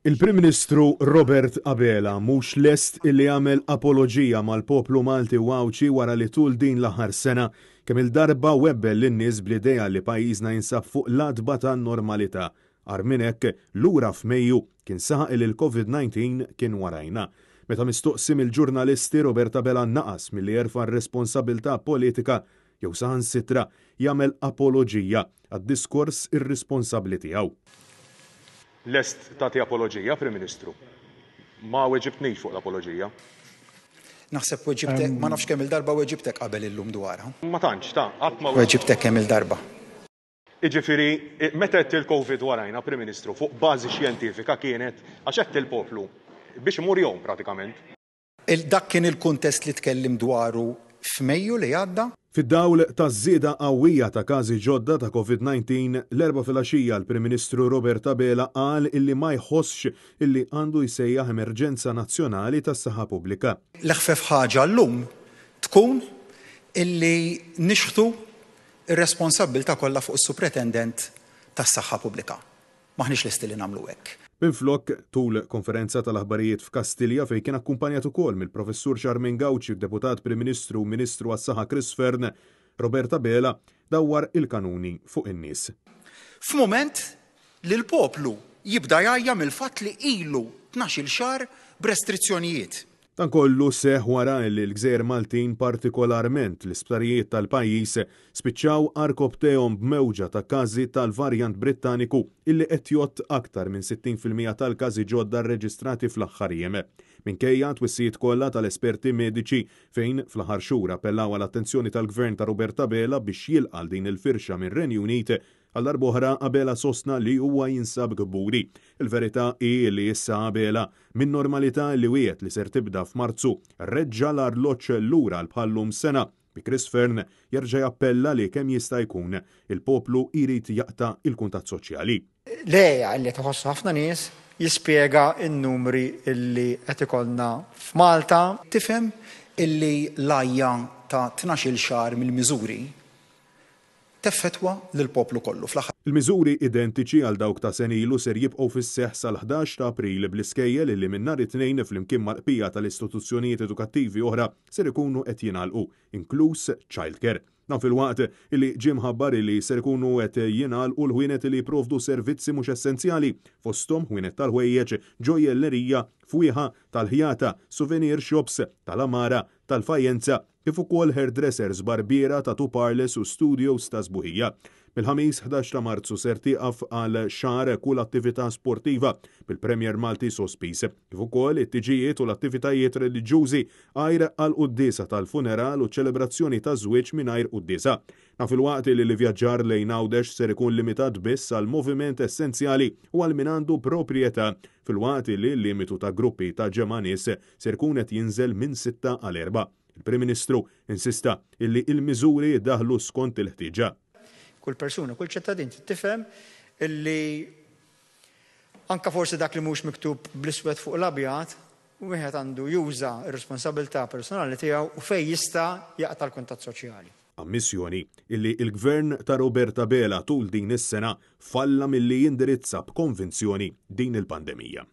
Il-Prim Ministru Robert Abela mhux lest illi jagħmel apoloġija mal-poplu Malti u Għawdxi wara li tul din l-aħħar sena kemm-il darba webbel lin-nies bl-idea li pajjiżna jinsab fuq l-għatba tan-normalità. Agħar minn hekk, lura f'Mejju kien saħaq illi l-Covid-19 kien warajna. Meta mistoqsi mill-ġurnalisti, Robert Abela naqas milli jerfa' r-responsabilità politika jew saħansitra jagħmel apoloġija għad-diskors irrisponsabbli tiegħu. Lest tagħti apoloġija, Prim Ministru? Ma weġibtnix fuq l-apoloġija. Naħseb weġibtek, ma nafx kemm-il darba weġibtek qabel illum dwarha. Ma tantx, ta, qatt ma. Weġibtek kemm-il darba. Jiġifieri, meta għedt il-Covid warajna, Prim Ministru, fuq bażi xjentifika kienet għax għedt il-poplu biex imur jgħum pratikament. Dak kien il-kuntest li tkellimt dwaru f'Mejju li għadda. Fid-dawl taż-żieda qawwija ta' każi ġodda ta' Covid 19, l-Erbgħa filgħaxija l-Prim Ministru Robert Abela qal illi ma jħossx illi għandu jsejjaħ emerġenza nazzjonali tas-saħħa pubblika. L-eħfef ħaġa llum tkun illi nixħtu r-responsabbiltà kollha fuq is-Supretendent tas-Saħħa Pubblika. M'aħniex lesti li nagħmlu hekk. Minflok, tul konferenza tal-aħbarijiet f'Kastilja fejn kien akkumpanjat ukoll mill-Professur Charmaine Gauci u d-Deputat Prim Ministru u Ministru għas-Saħħa Chris Fearne, Robert Abela dawwar il-kanuni fuq in-nies. F'mument li l-poplu jibda jgħajja mill-fatt li ilu tnax-il xahar b'restrizzjonijiet. Dan kollu seħħ wara li l-gżejjer Maltin partikolarment l-isptarijiet tal-pajjiż spiċċaw għarkopptejhom b'mewġa ta' każi tal-varjant Brittaniku illi qed jgħodd aktar minn 60% tal-każi ġodda rreġistrati fl-aħħar jiem. Minkejja t-twissijiet kollha tal-esperti mediċi fejn fl-aħħar xhur appellaw għal attenzjoni tal-Gvern ta' Robert Abela biex jilqa' għal din il-firxa mir-Renju Unit, Għal darb'oħra Abela sostna li huwa jinsab kburi. Il-verità hi li issa Abela, min-normalità li wiegħed li ser tibda f'Marzu, reġġa' l-arloġġ lura għal bħal-lum sena, bi Chris Fearne jerġa' jappella li kemm jista' jkun, il-poplu jrid jaqta' il-kuntatt soċjali. L-għeja li qed iħossu ħafna nies jispjega n-numri li qed ikollna f'Malta. Tifhem illi l-għajja ta' tnax-il xahar mill-miżuri teffettwa lill-poplu kollu. Fl-aħħar. Il-miżuri identiċi għal dawk ta' sena ilu ser jibqgħu fis-seħħ sal-11 ta' April bl-iskejjel illi minn nhar it-Tnejn flimkien mal-qbija tal-istituzzjonijiet edukattivi oħra ser ikunu qed jingħalqu, inkluż childcare. Dan filwaqt illi ġie mħabbar illi ser ikunu qed jingħalqu l-ħwienet li jipprovdu servizzi mhux essenzjali, fosthom ħwienet tal-ħwejjeġ, ġojjellerija, fwieħa, tal-ħjata, souvenir shops, tal-għamara, tal-fajjenza, kif ukoll hairdressers, barbiera, tattoo parlours u studios ta' sbuħija. Mill-Ħamis 11 ta' Marzu ser tieqaf għal xahar kull attività sportiva, bil-Premier Malti sospiż, kif ukoll it-tiġijiet u l-attivitajiet reliġjużi għajr għall-quddiesa tal-funeral u ċ-ċelebrazzjoni taż-żwieġ mingħajr quddiesa. Dan filwaqt li l-ivvjaġġar lejn Għawdex ser ikun limitat biss għal moviment essenzjali u għal min għandu proprjetà, filwaqt li l-limitu ta' gruppi ta' ġemgħa nies ser ikun qed jinżel minn sitta għal erbgħa. Il-Prim Ministru insista illi il-miżuri jiddaħħlu skont il-ħtieġa. Kull persuna, kull ċittadin trid tifhem illi anke forsi dak li mhux miktub bl-iswed fuq l-abjad, wieħed għandu juża r-responsabilità personali tiegħu u fejn jista' jaqta' l-kuntatt soċjali. Ammissjoni illi l-Gvern ta' Robert Abela tul din is-sena falla milli jindirizza b'konvinzjoni din il-pandemija.